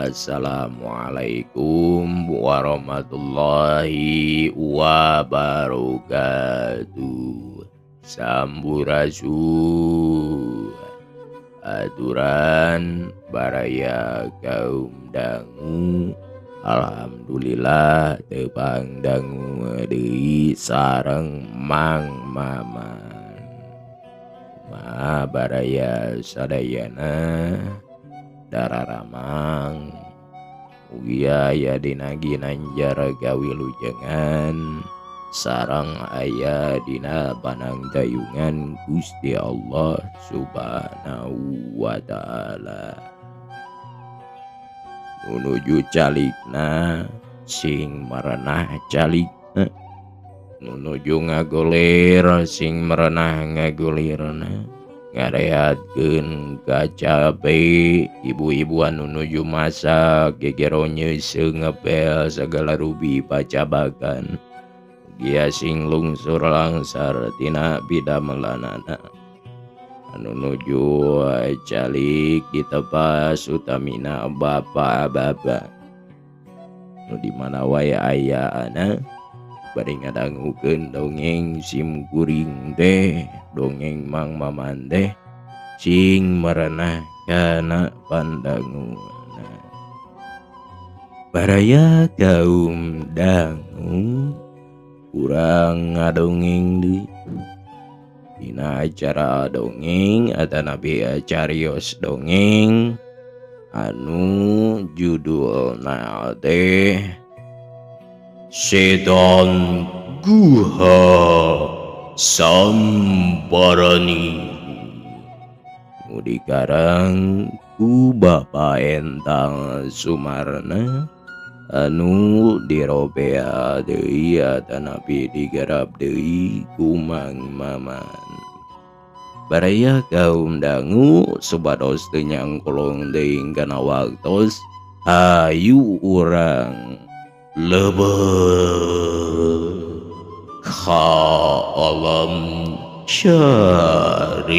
Assalamualaikum warahmatullahi wabarakatuh. Sampurasun. Aturan baraya kaum dangu. Alhamdulillah tepang dangu deui sareng Mang Maman. Ma baraya sadayana dararamang mugi aya dina ginanjar kawilujengan sareng aya dina panangtayungan Gusti Allah Subhanahu wa taala. Nuju calikna sing merenah calikna, nuju ngagolir sing merenah ngagolirna, ngarehatkeun kacape ibu-ibu anu nuju masak gegero nyeuseuh ngepel sagala rubi pacabakan gia sing lungsur langsar tina bidamelanana. Anu nuju calik ditepas utamina bapak-bapak nu di mana wae ayana bari ngadangukeun dongeng sim kuring teh, dongeng Mang Maman teh sing merenah kana pandanguna. Baraya kaum dangu kurang ngadongeng deui dina acara dongeng atanapi carios dongeng anu judulna teh Setan Guha Samparani nu dikarang ku Bapak Entang Sumarna anu diropea deui atanapi digarap deui ku Mang Maman. Baraya kaum dangu supados teu nyangkolong teuing kana waktos, hayu urang lebet ka alam carita.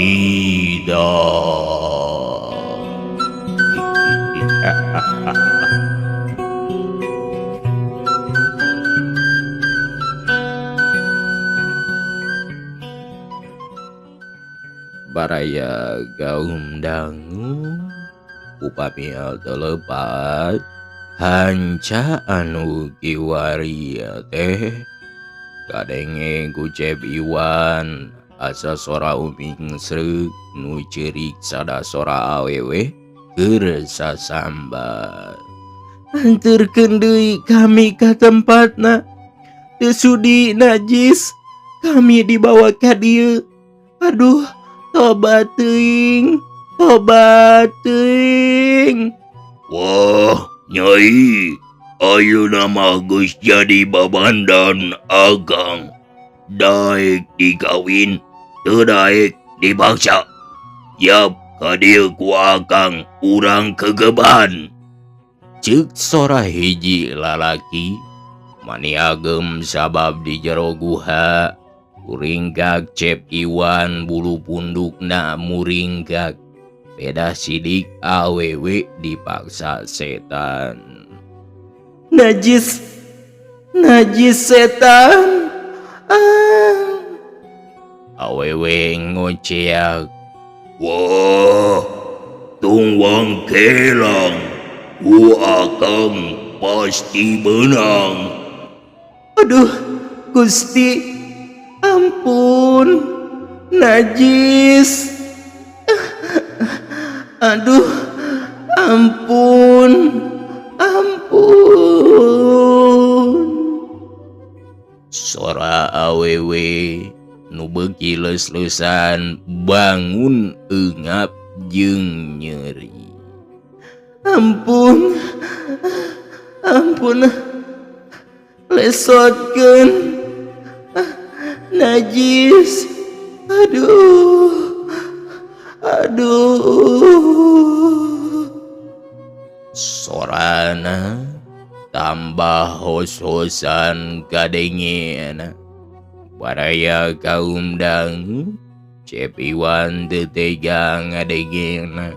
Baraya kaum dangu upami teu lepat hanca anu kiwari teh kadenge ku Cep Iwan asa sora uming sreuk nu ceurik sada sora awewe keur sasambat. Anterkeun deui kami ka tempatna, teu sudi najis kami dibawa ka dieu. Aduh, tobat teuing, tobat teuing. Wah, Nyai, ayeuna mah geus jadi babandan akang. Daek dikawin, teu daek dipaksa. Yap, ka dieu ku akang urang kegeban. Ceuk sora hiji lalaki mani agem sabab di jero guha. Muringkak Cep Iwan bulu pundukna muringkak. Beda sidik awewe dipaksa setan. Najis, najis setan. Ah. Awewe ngoceak. Wah, tungwang kelang, ku akang pasti menang. Aduh, Gusti, ampun, najis. Aduh, ampun, ampun. Sora awewe nu beuki leus-leusan bangun eungap jeung nyeri. Ampun, ampun, lesotkeun, najis. Aduh, aduh. Sorana tambah hos-hosan kadengena. Baraya kaum dangu Cep Iwan teu tega ngadengena.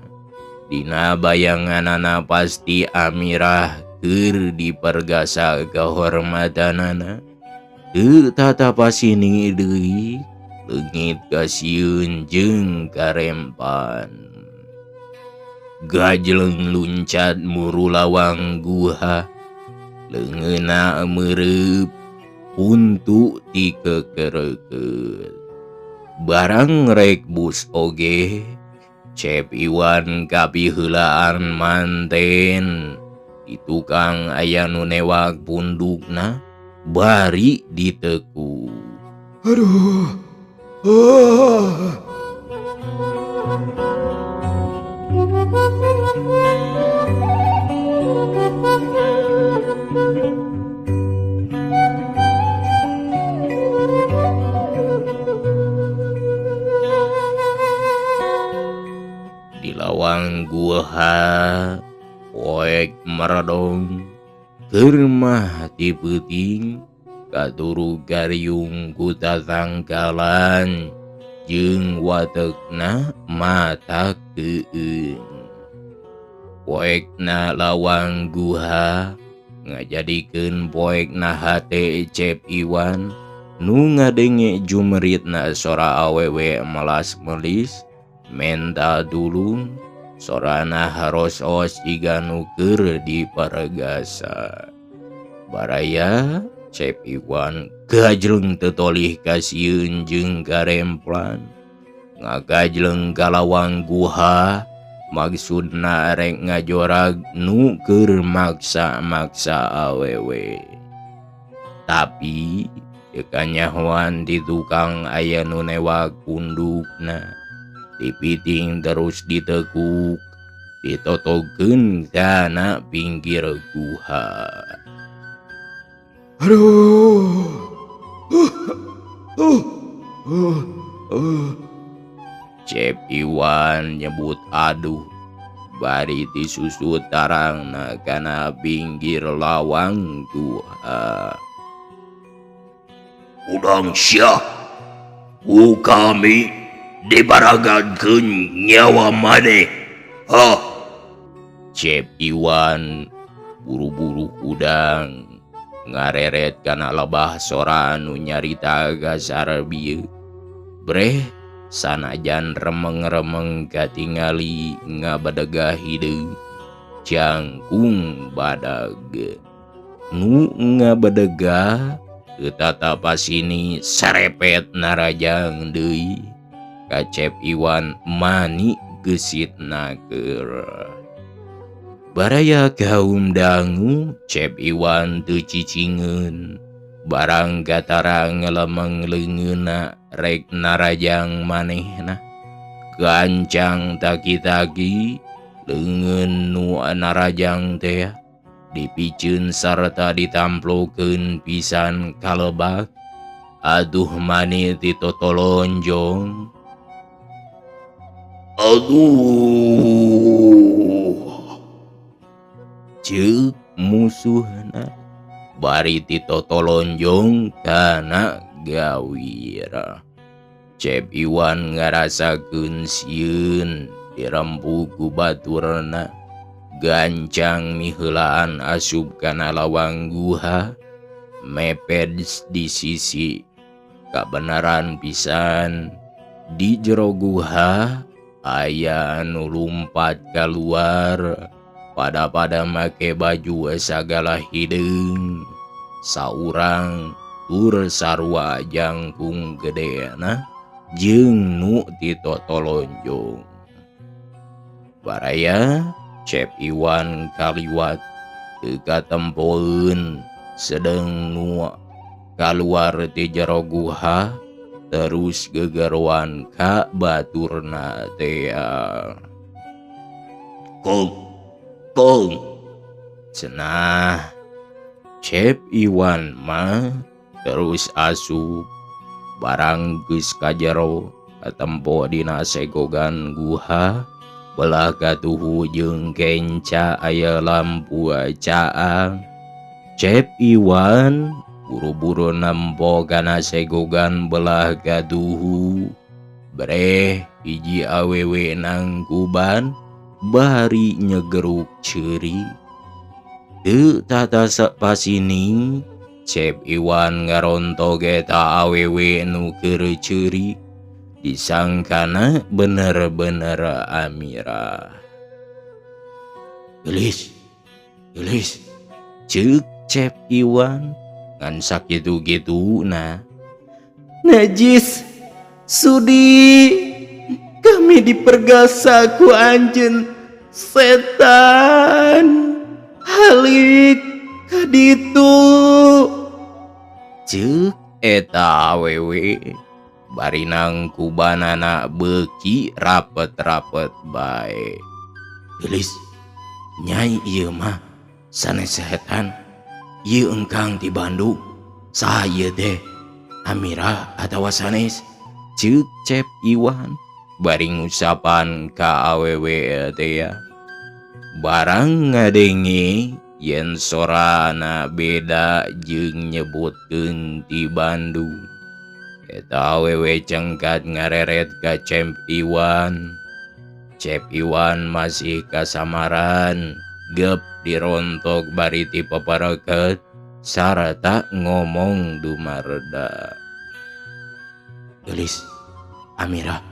Dina bayanganana pasti Amirah keur dipergasa kehormatanana. Teu tatapa sini deui leungit kasieun jeung karempan. Gajleng luncat muru lawang guha, leungeunna meureub huntu dikekerekeut. Barang rek bus oge, Cep Iwan kapiheulaan manten. Di tukang aya nu newak pundukna bari diteku. Aduh. Ah. Di lawang guha poek meredong keur mah ti peuting katuru gariung ku tatangkalan jeung watekna mata keueung. Poekna lawang guha ngajadikeun poekna hate Cep Iwan nu ngadenge jumeritna sora awewe melas-melis menta tulung. Sorana harosos jiga nu keur diparagasa. Baraya Cep Iwan gajleng teu tolih kasieun jeung karemplan. Ngagajleng ka lawang guha maksudna rek ngajorag nu keur maksa-maksa awewe. Tapi teu kanyahoan di tukang aya nu newak pundukna. Dipiting terus ditekuk, ditotogeun kana pinggir guha. Aduh. Cep Iwan nyebut aduh, bari disusut tarangna kana pinggir lawang guha. Udang sia, ku kami dibaragankeun nyawa maneh. Hah? Cep Iwan buru-buru hudang ngareret kana lebah sora nu nyarita gasar bieu. Breh sanajan remeng-remeng katingali ngabadegah hideung jangkung badag. Nu ngabadegah teu tatapa sini sarepet narajang deui. Ka Cep Iwan mani gesitna keur. Baraya kaum dangu Cep Iwan teu cicingeun. Barang gatara ngelemeng leungeunna rek narajang manehna. Gancang taki-taki leungeun nu narajang teh dipiceun sarta ditamplokeun pisan kalebak. Aduh mani titotolonjong. Aduh. Ceuk musuhna bari titotolonjong kana gawira. Cep Iwan ngarasakeun sieun dirempu ku baturna. Gancang miheulaan asup kana lawang guha, meped di sisi. Kabenaran pisan di jero guha aya nu lumpat kaluar pada-pada make baju sagala hideung. Saurang tur sarua jangkung gedena jeung nu titotolonjong. Baraya Cep Iwan kaliwat teu katempoeun sedeng nu kaluar ti jero guha terus gegeroan ka baturna tea. Kong, kong. Cenah Cep Iwan mah terus asup barang geus ka jero katempo dina segogan guha belah katuhu jeung kenca aya lampu caang. Cep Iwan buru-buru nempo kana segogan belah katuhu. Breh hiji awewe nangkuban bari nyegeruk ceurik. Teu tata pasining Cep Iwan ngarontok eta awewe nu keur ceurik disangkana bener-bener Amirah. Geulis, geulis, ceuk Cep Iwan ngan sakitu-gituna. Najis, sudi kami dipergasa ku anjeun setan. Halik kaditu. Ceuk eta awewe bari nangkubanana beuki rapet-rapet bae. Geulis, nyai ieu mah sanes setan. Ieu engkang ti Bandung. Saha ieu teh? Amirah atawa sanes? Ceuk Cep Iwan bari ngusapan ka awewe teh. Barang ngadenge yen sorana beda jeung nyebutkeun ti Bandung. Eta awewe cengkat ngareret ka Cep Iwan. Cep Iwan masih kasamaran, gep dirontok bari ti papareket sarata ngomong dumarda. Geulis, Amirah,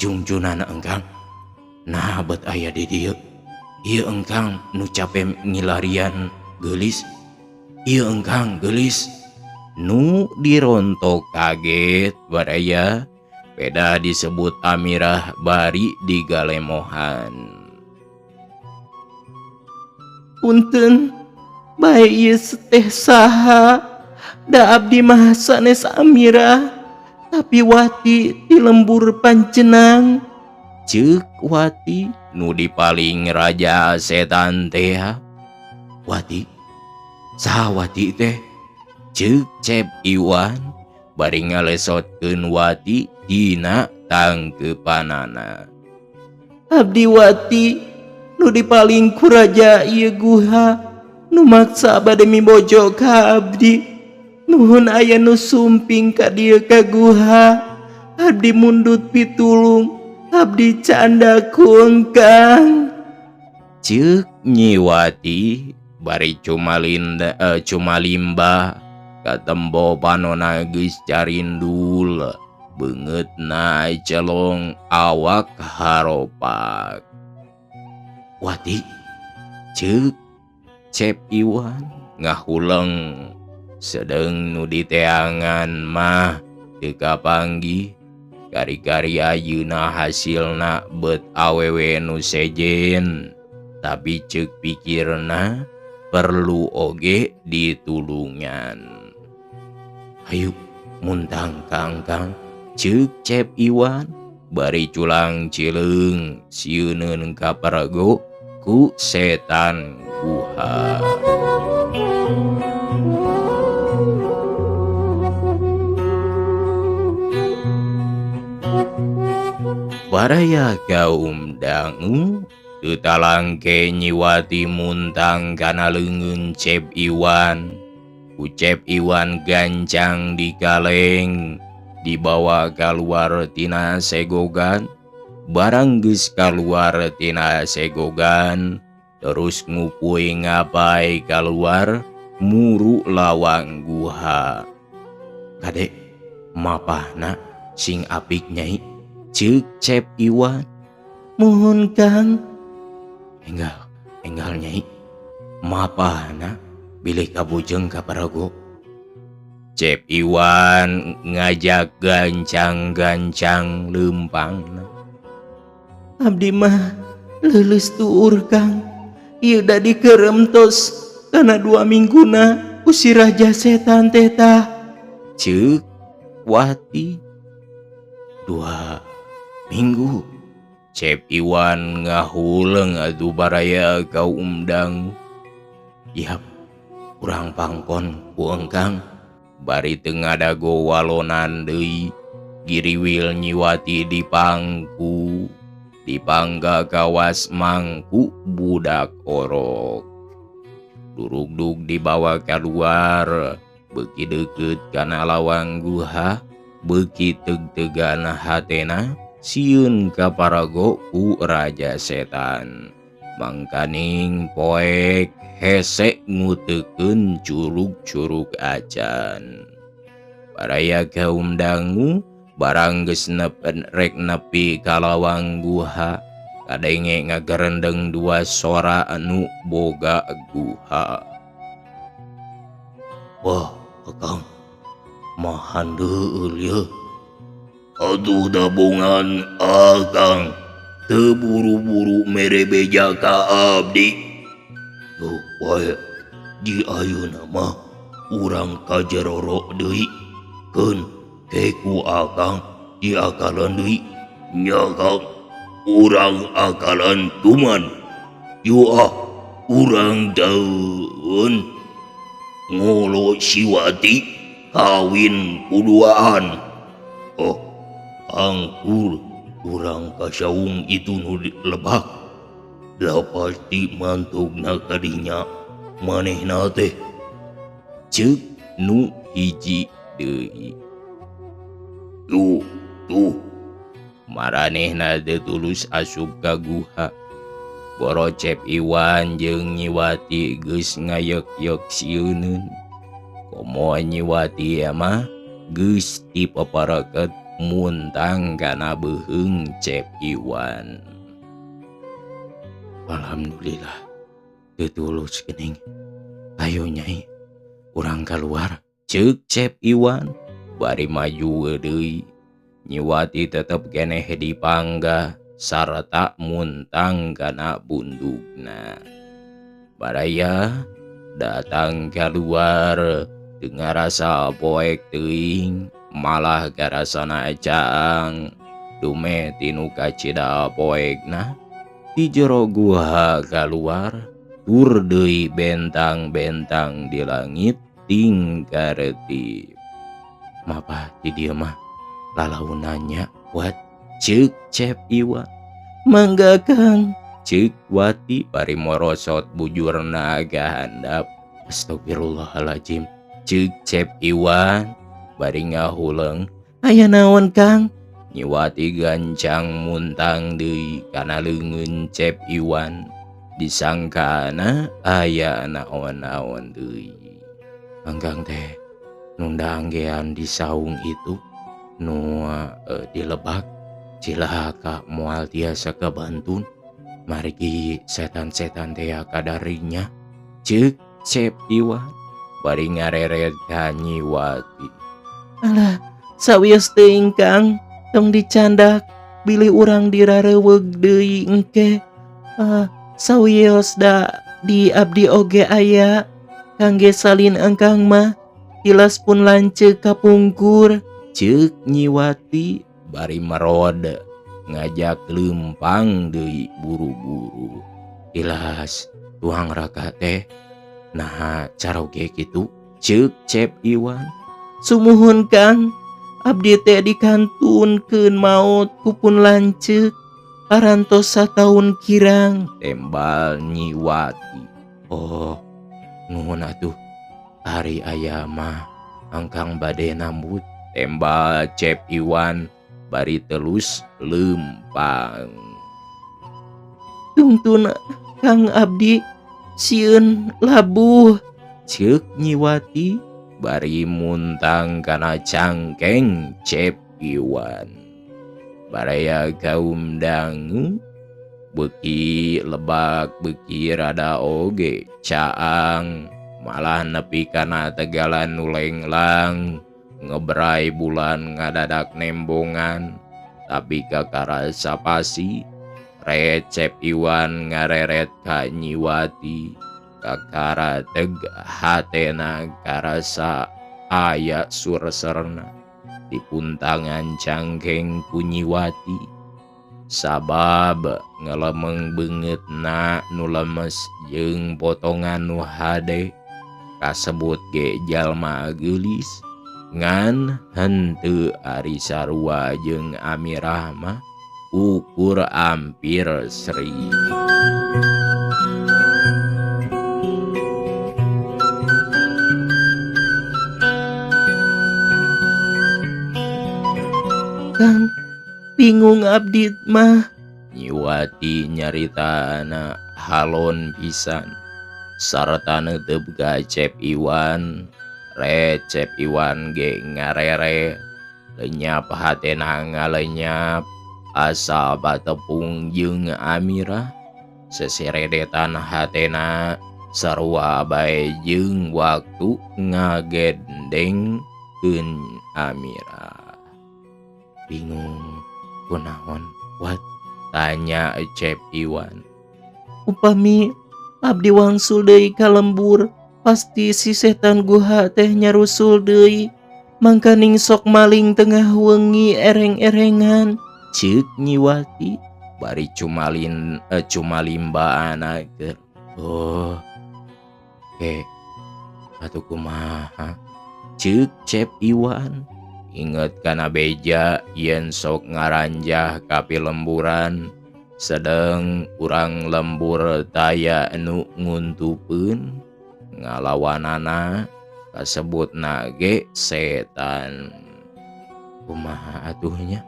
jungjunana engkang. Nah bet aya di dieu. Ieu engkang nu cape ngilarian geulis. Ieu engkang geulis. Nu dirontok kaget baraya peda disebut Amirah bari digalemohan. Punten, bae ieu teh saha? Da abdi mah sanes Amirah, tapi Wati ti lembur pancenang. Ceuk Wati nu dipaling raja setan teh. Wati, saha Wati teh? Ceuk Cep Iwan bari ngalesotkeun Wati dina tangkeupanana. Abdi Wati nu dipaling ku raja ieu guha nu maksa bade mibojo ka abdi. Nuhun aya nu sumping ka dieu ka guha. Abdi mundut pitulung, abdi canda ku engkang. Ceuk Nyi Wati bari cumalimbah katembo panona geus carindul, beungeutna celong awak haropak. Wati, ceuk Cep Iwan ngahuleng sedeng nu diteangan mah teu kapanggih. Kari-kari ayeuna hasilna bet awewe nu sejen, tapi ceuk pikirna perlu oge ditulungan. Hayu muntang kangkang, ceuk Cep Iwan bari culang cileung sieuneun kapergo ku setan guha. Baraya kaum dangu teu talangke Nyi Wati muntang kana leungeun Cep Iwan. Ku Cep Iwan gancang dikaleng, dibawa kaluar tina segogan. Barang geus kaluar tina segogan, terus ngupuy ngapai kaluar muru lawang guha. Kade mapahna sing apik nyai, ceuk Cep Iwan. Mohon Kang. Enggal, enggal nyai. Mapahna bilih kabujeng ka parago. Cep Iwan ngajak gancang-gancang leumpangna. Abdi mah leuleus tuur Kang. Ieu da dikeremtos kana 2 mingguna ku si raja setan teh tah. Ceuk Wati. 2 minggu. Cep Iwan ngahuleng atuh baraya kaum dangu. Yap, urang pangkon ku engkang. Bari teu ngadago walonan deui, giriwil Nyi Wati dipangku, dipangga kawas mangku budak orok. Durugdug dibawa kaluar, beuki deukeut kana lawang guha, beuki teug-teugan hatena Sieun kaparago ku Raja Setan. Mangkaning poek hese ngutekeun curug-curug acan. Baraya kaum dangu barang geus rek nepi ka lawang guha kadenge ngagerendeng dua sora anu boga guha. Wah, Akang, mahan deueul yeuh. Aduh dabungan Akang, teu buru-buru mere beja ka abdi. Tuh wae di ayeuna mah urang ka jeroro deui. Keun keku Akang diakalan deui. Nya Kang, urang akalan tuman. Yu ah, urang daun ngolo siwati kawin kuduaan. Oh, angkur urang kasaung itu nu lebak. Da pasti mantugna kadinya manehna teh. Ceuk nu hiji deui. Tuh, tuh. Maranehna teu tulus asup ka guha. Boro Cep Iwan jeung Nyiwati geus ngayek-yek sieuneun. Komo Nyiwati mah geus dipaparaket muntang kana beuheung Cep Iwan. Alhamdulillah teu tulus geuning. Ayo Nyai, urang kaluar. Ceuk Cep Iwan bari maju deui. Nyiwati tetep keneh dipanggah sarta muntang kana bundugna. Baraya datang keluar dengan rasa poek teuing malah garasana caang dume tinu kacida poekna di jero guha keluar tur deui bentang-bentang di langit tingkareti. Mapah di dieu mah lalaunanya wat. Ceuk Cep Iwan. Mangga Kang. Ceuk Wati bari morosot bujurna ka handap. Astagfirullahaladzim. Ceuk Cep Iwan bari ngahuleng. Aya naon Kang? Nyiwati gancang muntang deui kana leungeun Cep Iwan. Disangkana aya naon-naon deui. Angkang teh nundang gean di saung itu nu dilebak cilaka moal tiasa kabantun margi setan-setan teh kadarinya. Ceuk Cep Iwan bari ngareret ka Nyiwati. Alah, sawios teuing Kang, tong dicandak bilih urang dirareuweug deui engke. Ah, sawios da di abdi oge aya kangge salin engkang mah tilas pun lanceuk kapungkur. Ceuk Nyiwati bari merod ngajak lempang deui buru-buru. Tilas tuang raka teh naha caroge kitu. Ceuk Cep Iwan. Sumuhun Kang, abdi teh dikantunkeun maot ku pun lanceuk parantos sataun kirang. Tembal Nyiwati. Oh, nuhun atuh ari aya mah angkang bade nambut. Tembal Cep Iwan bari telus lempang. Tungtun Kang abdi sieun labuh. Ceuk Nyiwati bari muntang kana cangkeng Cep Iwan. Baraya kaum dangu beuki lebak beuki rada oge caang malah nepi kana tegalan nu lenglang ngebrai bulan ngadadak nembongan tapi kakarasa pasi. Recep Iwan ngareret ka Nyiwati kakara teg hatena karasa aya surserna dipuntangan cangkeng ku Nyiwati sabab ngelemeng beungeutna nu lemes jeung potongan nu hade kasebut ge jalma geulis ngan henteu ari sarua jeung Amirah mah ukur ampir seri. Kang, Bingung abdi mah. Nyi Wati nyaritana halon pisan sarta neuteup ka Cep Iwan. Cep Iwan ge ngarere lenyap hatena ngalenyap asa batepung jeung Amirah seseredetan hatena sarua bae jeung waktu ngagendengkeun Amirah. Bingung kunaon Wat? Tanya Cep Iwan. Upami abdi wangsul deui ka lembur pasti si setan guha teh nyarusul deui. Mangkaning sok maling tengah wengi ereng-erengan. Ceuk Nyi Wati bari cumalimbaana keur. Oh, ke atuh kumaha? Ceuk Cep Iwan. Inget kana beja yen sok ngaranjah ka pilemburan sedeng urang lembur taya nu nguntupeun ngalawanana kasebutna ge setan. Kumaha atuhnya?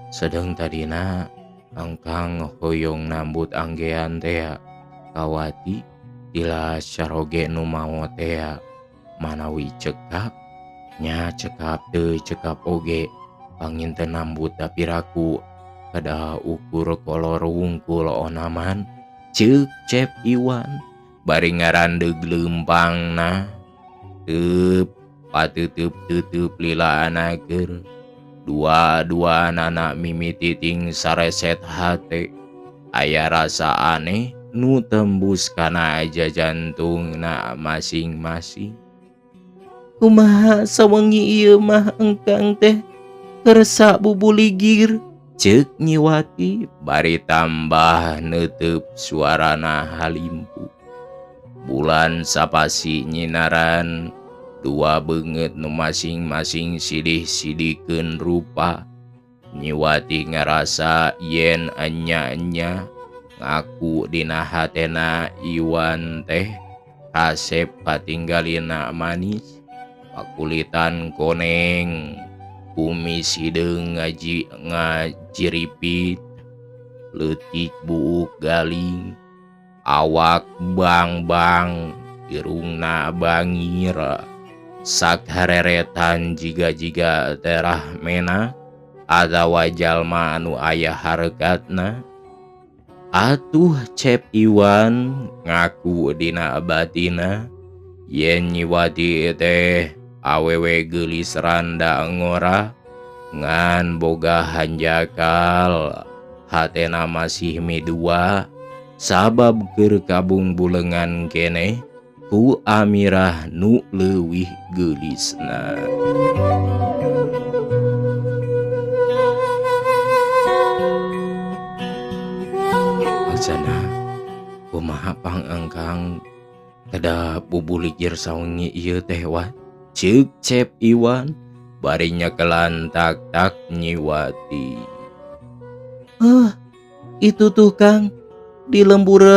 Sedeng tadina angkang hoyong nambut anggean tea kawati tilas caroge nu maot tea manawi cekap nya cekap teu cekap oge panginten nambut tapi raku kada ukur kolor wungkul onaman. Ceuk Cep Iwan bari ngarandeug leumpangna teup pateuteup teuteup lilaana keur dua-duanana mimiti ting sareset hate aya rasa aneh nu tembus kana jajantungna masing-masing. Kumaha sawengi ieu mah engkang teh kersa bubuligir. Ceuk Nyi Wati bari tambah neuteup suarana halimpu. Bulan sapasi nyinaran dua beungeut nu masing-masing sidih-sidikeun rupa. Nyi Wati ngarasa yen enya-enya ngaku dina hatena Iwan teh kasep katinggalina manis. Pakulitan koneng, kumis hideung ngajiripit, leutik buuk galing, awak bang-bang, irungna bangir, sakhareretan jiga-jiga terah mena, atawa jalma anu aya harkatna. Atuh Cep Iwan ngaku dina batina yen Nyi Wati teh awewe geulis randa ngora ngan boga hanjakal hatena masih midua sabab keur kabung bulengan keneh ku Amirah nu leuwih geulisna. Maksana kumaha pang engkang kada bubuligir sawengi ieu teh Wat? Ceuk Cep Iwan bari nyekelan tak-tak Nyi Wati. Itu tuh Kang di lembur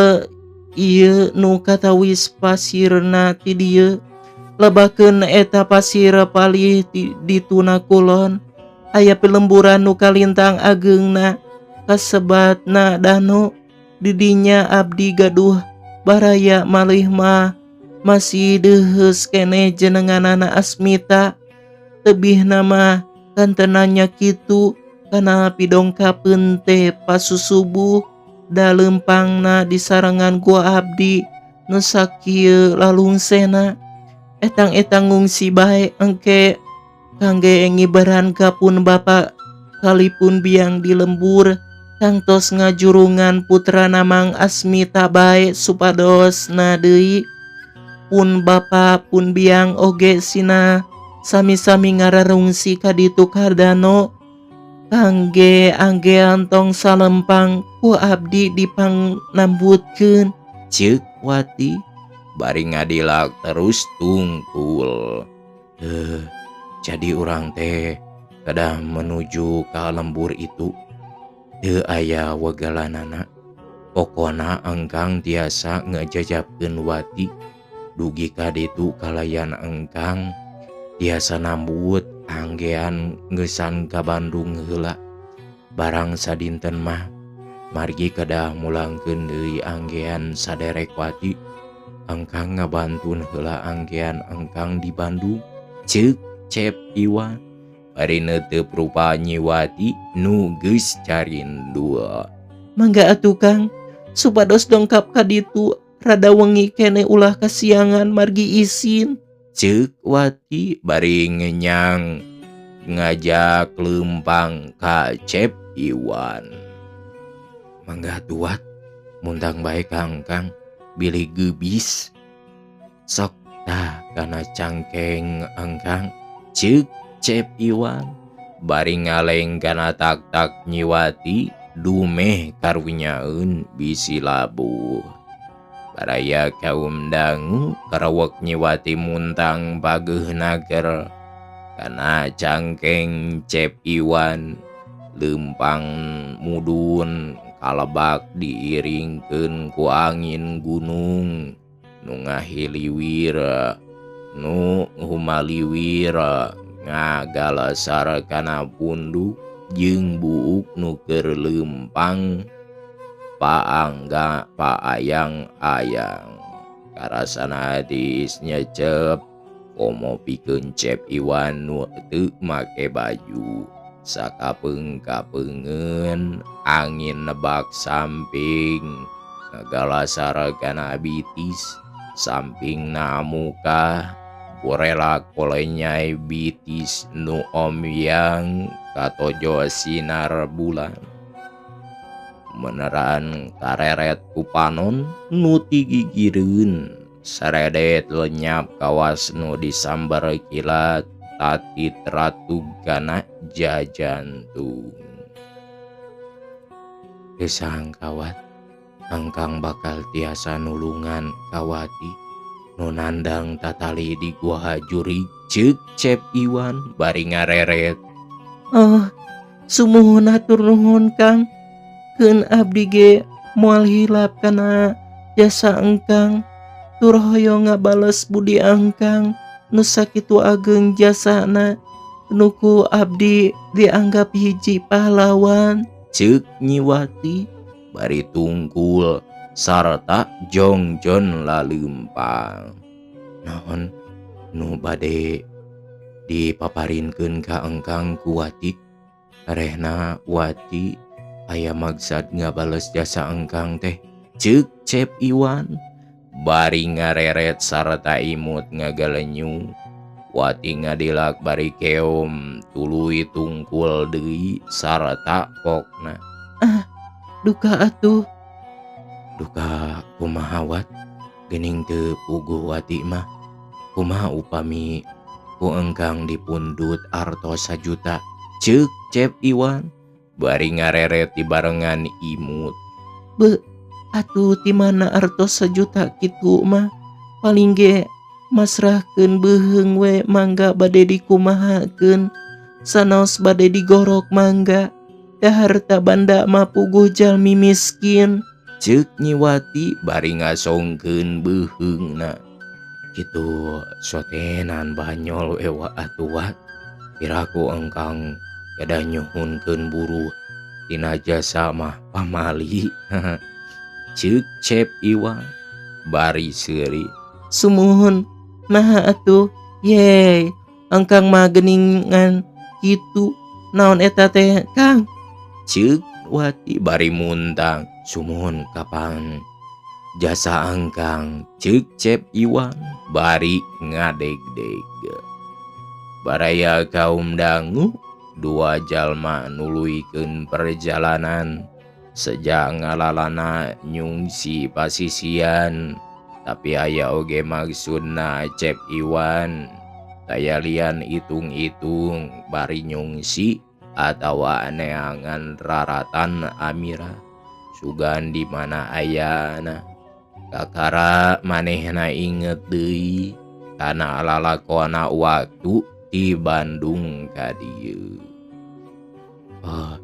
ieu nu katawis pasirna ti dieu lebakeun eta pasir palih di tuna kulon aya pilemburan nu kalintang ageungna kasebatna dano. Didinya abdi gaduh baraya malih mah masih deuheus keneh jenenganana Asmita. Tebih nama kantenanya kitu kana pidongkapeun teh pasusubuh da leumpangna disarengan ku abdi nu sakieu lalungsena. Etang-etang ngungsi bae engke kangge ngibaran ka pun bapa kalipun biang di lembur tangtos ngajurungan putrana Mang Asmita bae supados na deui pun bapa pun biang oge sina sami-sami ngararungsi ka ditu ka dano kangge anggean tong salempang ku abdi dipangnambutkeun. Ceuk Wati bari ngadilak terus tungkul. Jadi urang teh kedah menuju ka lembur itu teu aya wegalanana. Pokona engkang tiasa ngejajabkeun Wati dugi ka ditu kalayan engkang tiasa nambut anggean ngeusan ka Bandung heula. Barang sadinten mah margi kedah mulangkeun deui anggean saderek Wati. Engkang ngabantun heula anggean engkang di Bandung. Ceuk Cep Iwan bari neuteup rupa Nyi Wati nu geus carindul. Mangga atuh Kang, supados dongkap ka ditu rada wengi keneh ulah kasiangan margi isin. Ceuk Wati bari ngenyang ngajak leumpang ka Cep Iwan. Mangga atuh Wat, muntang bae ka engkang bilih geubis. Sok tah kana cangkeng engkang. Ceuk Cep Iwan bari ngaleng kana tak-tak Nyi Wati dumeh karunyaeun bisi labuh. Baraya kaum dangu karawek Nyi Wati muntang pageuh nager kana cangkeng Cep Iwan. Leumpang mudun kalebak diiringkeun ku angin gunung nu ngahiliwir nu humaliwir ngagalasar kana punduk jeung buuk nu keur leumpang paangga paayang-ayang. Karasana tiis nyecep komo pikeun Cep Iwan nu teu make baju. Sakapeung-kapeungeun angin nebak samping ngagalasar kana bitis sampingna muka burelak kolenyai bitis nu omyang katojo sinar bulan. Meneran kareret ku panon nu tigigireun saredet lenyap kawas nu disambar kilat tatit ratug kana jajantung. Gesang kawat angkang bakal tiasa nulungan kawati nu nandang tatali di guha jurig. Ceuk Cep Iwan bari ngareret. Oh, sumuhun hatur nuhun Kang. Keun abdi ge moal hilap kana jasa engkang. Tur hoyong ngabales budi engkang nu sakitu ageng jasana nu ku abdi dianggap hiji pahlawan. Ceuk Nyi Wati bari tungkul sarta jongjon laleumpang. Naon nu bade dipaparinkeun ka engkang ku Wati? Rehna Wati aya maksad ngabales jasa engkang teh. Ceuk Cep Iwan bari ngareret sarta imut ngagalenyu. Wati ngadilak bari keom tuluy tungkul deui sarta pokna. Ah, duka atuh. Duka kumaha Wat? Geuning teu puguh Wati mah. Kumaha upami ku engkang dipundut artos sajuta? Ceuk Cep Iwan bari ngareret dibarengan imut. Be, atuh ti mana artos sajuta kitu mah? Paling ge masrahkeun beuheung we mangga bade dikumahakeun. Sanaos bade digorok mangga. Da harta banda mah puguh jalmi miskin. Ceuk Nyi Wati bari ngasongkeun beuheungna. Kitu sotenan banyol ewa atuh Wat. Piraku engkang kedah nyuhunkeun buruh tina jasa mah pamali. Ceuk Cep Iwan bari seuri. Sumuhun naha atuh? Yeay, engkang mah geuningan kitu. Naon eta teh Kang? Ceuk Wati bari muntang. Sumuhun kapan jasa engkang. Ceuk Cep Iwan bari ngadegdeg. Baraya kaum dangu dua jalma nuluykeun perjalanan sejak ngalalana nyungsi pasisian. Tapi aya oge maksudna Cep Iwan taya lian itung-itung bari nyungsi atawa neangan raratan Amira sugan di mana ayana. Kakara manehna inget deui kana lalakona waktu di Bandung ka dieu. Oh,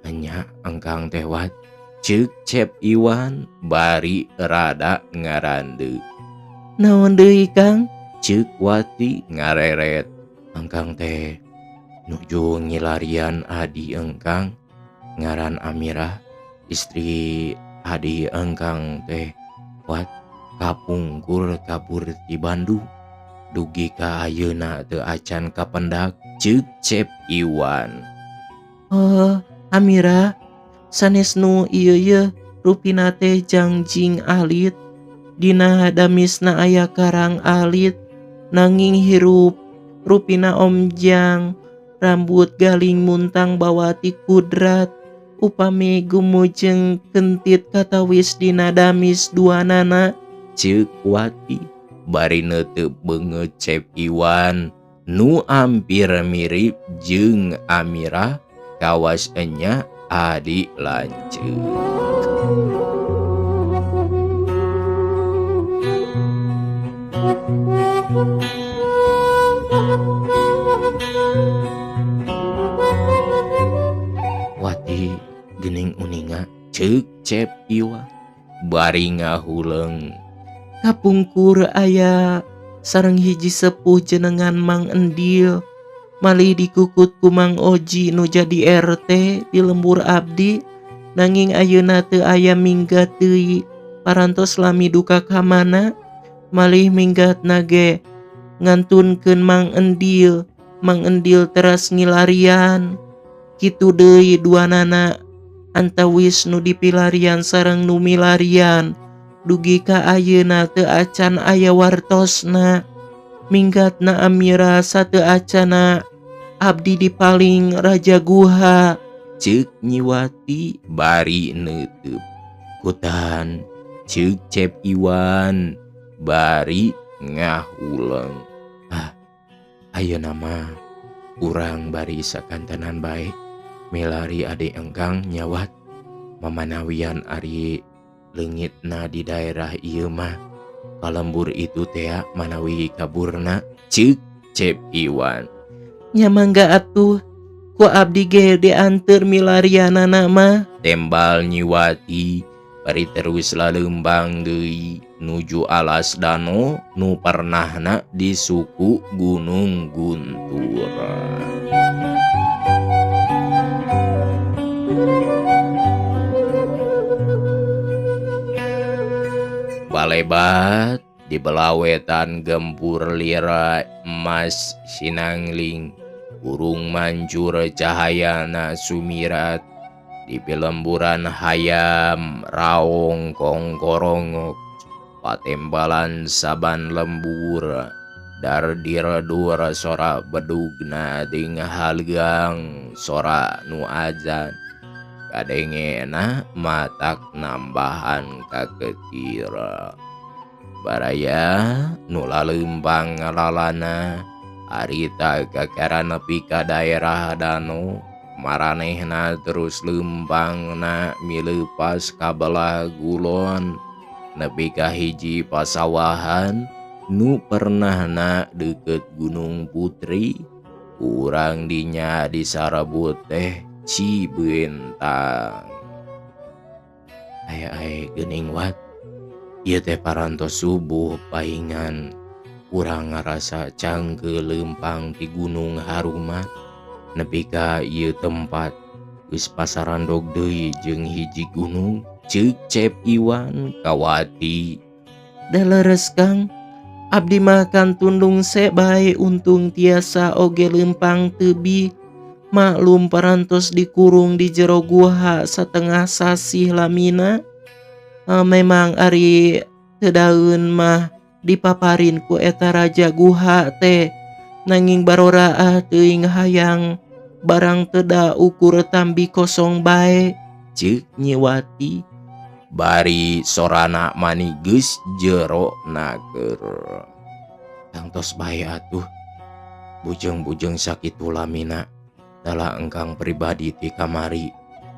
nya engkang teh Wat. Ceuk Cep Iwan bari rada ngarandeu. Naon deui Kang? Ceuk Wati ngareret. Engkang teh nuju ngilarian adi engkang. Ngaran Amirah istri adi engkang teh wat kapungkur kabur ti Bandung dugi ka ayeuna teu acan kapendak ceuk Cep Iwan. Oh, Amirah sanes nu ieu ye rupina teh jangjing alit dina damisna aya karang alit nanging hirup rupina omjang rambut galing muntang bawati kudrat upami gumujeng kentit katawis dina damis duanana ceuk Wati bari neuteup beungeut Cep Iwan nu ampir mirip jeung Amirah kawas enya adi lanceuk. Wati geuning uninga ceuk Cep Iwan bari ngahuleung. Kapungkur aya sareng hiji sepuh jenengan Mang Endil malih dikukut ku Mang Oji nu jadi RT di lembur abdi nanging ayeuna teu aya minggat deui parantos lami duka ka mana malih minggatna ge ngantunkeun Mang Endil. Mang Endil teras ngilarian kitu deui duanana antawis nu dipilarian sareng nu milarian dugi ka ayeuna teu acan aya wartosna. Minggatna Amira sateu acana abdi dipaling Raja Guha ceuk Nyi Wati bari neuteub. Kutan ceuk Cep Iwan bari ngahuleung. Ah, ayeuna mah urang bari sakantenan bae milari ade engkang nyawat mamanawian ari leungitna di daerah ieu mah kalembur itu tea manawi kaburna ceuk Cep Iwan. Nya mangga atuh ku abdi ge dianteur milarianana mah tembal Nyi Wati bari terus laleumbang deui nuju alas dano nu pernahna di suku Gunung Guntur. Balebat di belawetan gempur lira emas sinangling burung mancur cahayana sumirat di pilemburan hayam raong kongkorongok patembalan saban lembur dardir-dur sora bedugna ding halgang sora nu azan kadengena matak nambahan kaketira. Baraya nu laleumpang ngalalana harita kakara nepi ka daerah dano maranehna terus leumpangna mileupas ka belah gulon nepi ka hiji pasawahan nu pernahna deukeut Gunung Putri. Urang dinya disarebut teh Cibentang. Aya-aya geuning wat ieu teh parantos subuh paingan urang ngarasa cangkeul leumpang ti Gunung Haruman nepi ka ieu tempat geus pasarandog deui jeung hiji gunung ceuk Cep Iwan ka Wati. Da leres Kang, abdi mah kantun lungse bae untung tiasa oge leumpang teubi. Maklum parantos dikurung di jero guha satengah sasih lamina. Memang ari teu daeun mah dipaparin ku eta raja guha teh nanging baroraah teuing hayang barang teu da ukur tambi kosong bae ceuk Nyi Wati bari sorana mani geus jero naker. Tangtos bae atuh bujeng-bujeng sakitu lamina dala engkang pribadi ti kamari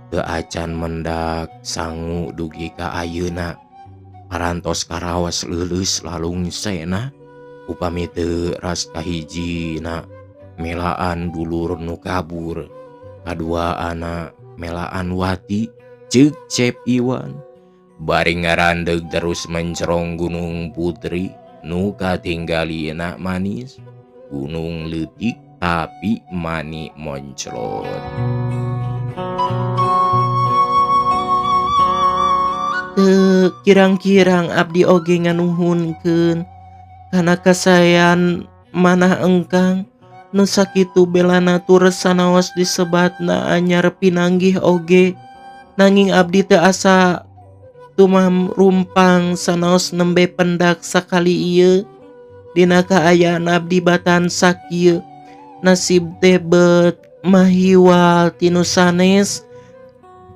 teu acan mendak sangu dugi ka ayeuna parantos karaos leuleus lalungsena upami teu ras kahijina melaan dulur nu kabur kadua anak melaan Wati ceuk Cep Iwan bari ngarandeg terus mencerong Gunung Putri nu katinggalina manis gunung leutik tapi mani monclot. Teu kirang-kirang abdi oge nganuhunkeun kana kasaean manah engkang nu sakitu belana tur sanaos disebatna anyar pinanggih oge nanging abdi teu asa tumamrumpang sanaos nembe pendak sakali ieu dina kaayaan abdi batan sakieu nasib teh bet mahiwal ti nu sanes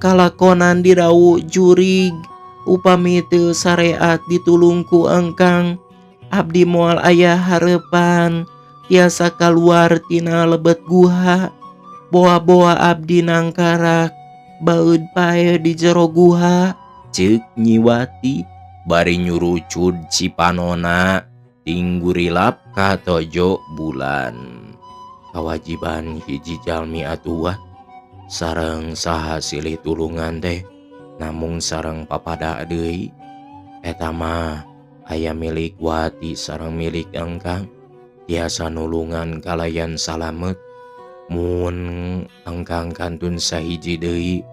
kalakonan dirawu jurig upami teu sareat ditulung ku engkang abdi moal aya harepan tiasa kaluar tina lebet guha boa-boa abdi nangkarak baeud paeh di jero guha. Ceuk Nyi Wati bari nyurucud cipanona tinggurilap katojo bulan. Kawajiban hiji jalmi atuh sareng saha silih tulungan teh namung sareng papada deui eta mah aya milik Wati sareng milik engkang tiasa nulungan kalayan salamet mun engkang kantun sahiji deui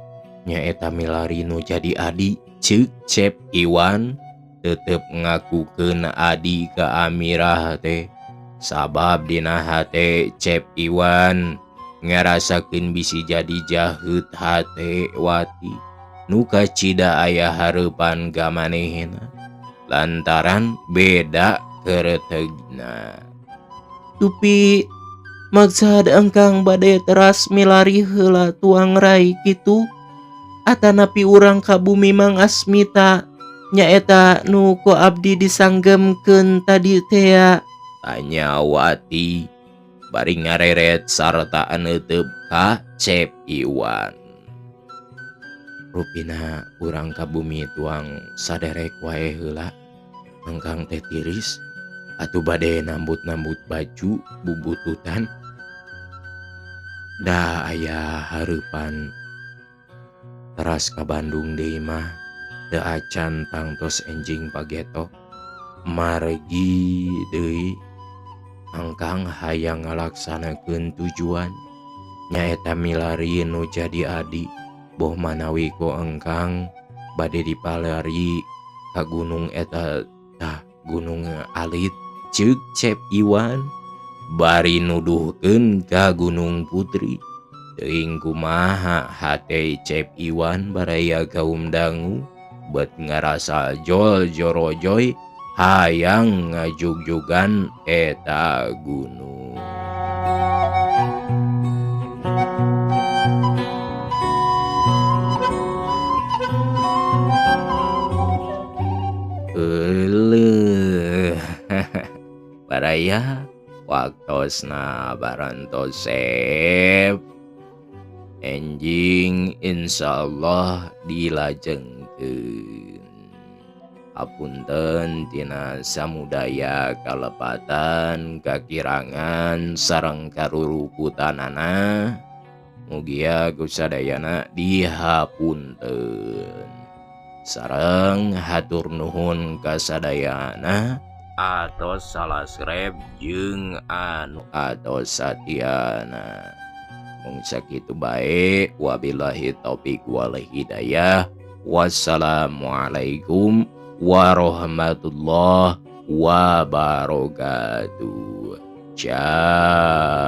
nyaeta milari nu jadi adi. Ceuk Cep Iwan tetep ngakukeun adi ka Amirah teh sabab dina hate Cep Iwan ngarasakeun bisi jadi jaheut hate Wati nu kacida aya hareupan ka manehna lantaran beda keretegna. Dupi maksad engkang bade teras milari heula tuang rai kitu atanapi urang ka bumi Mang Asmita nyaeta nu ku abdi disanggemkeun tadi tea. Tanya Wati bari ngareret sarta neuteub ka Cep Iwan. Rupina urang ka bumi tuang saderek wae heula engkang teh tiris atuh bade nambut-nambut baju bubututan da aya hareupan teras ka Bandung deui mah teu acan tangtos enjing pageto margi deui engkang hayang ngalaksanakeun tujuan nyaeta milari nu jadi adi boh manawi ku engkang bade dipalari ka gunung eta tah gunung alit. Ceuk Cep Iwan bari nuduhkeun ka Gunung Putri. Teuing kumaha hate Cep Iwan baraya kaum dangu bet ngarasa jol jorojoy hayang ngajugjugan eta gunung. Euleuh baraya waktosna barantosep enjing insyaallah dilajengkeun. Hapunten tina samudaya kalepatan kakirangan sareng karuruputanana mugia kusadayana dihapunten. Sareng hatur nuhun kasadayana atos salasreb jeung anu atos satiana. Mung sakitu bae, wabillahi taufik wal hidayah. Wassalamualaikum warahmatullahi wabarakatuh. Ciao.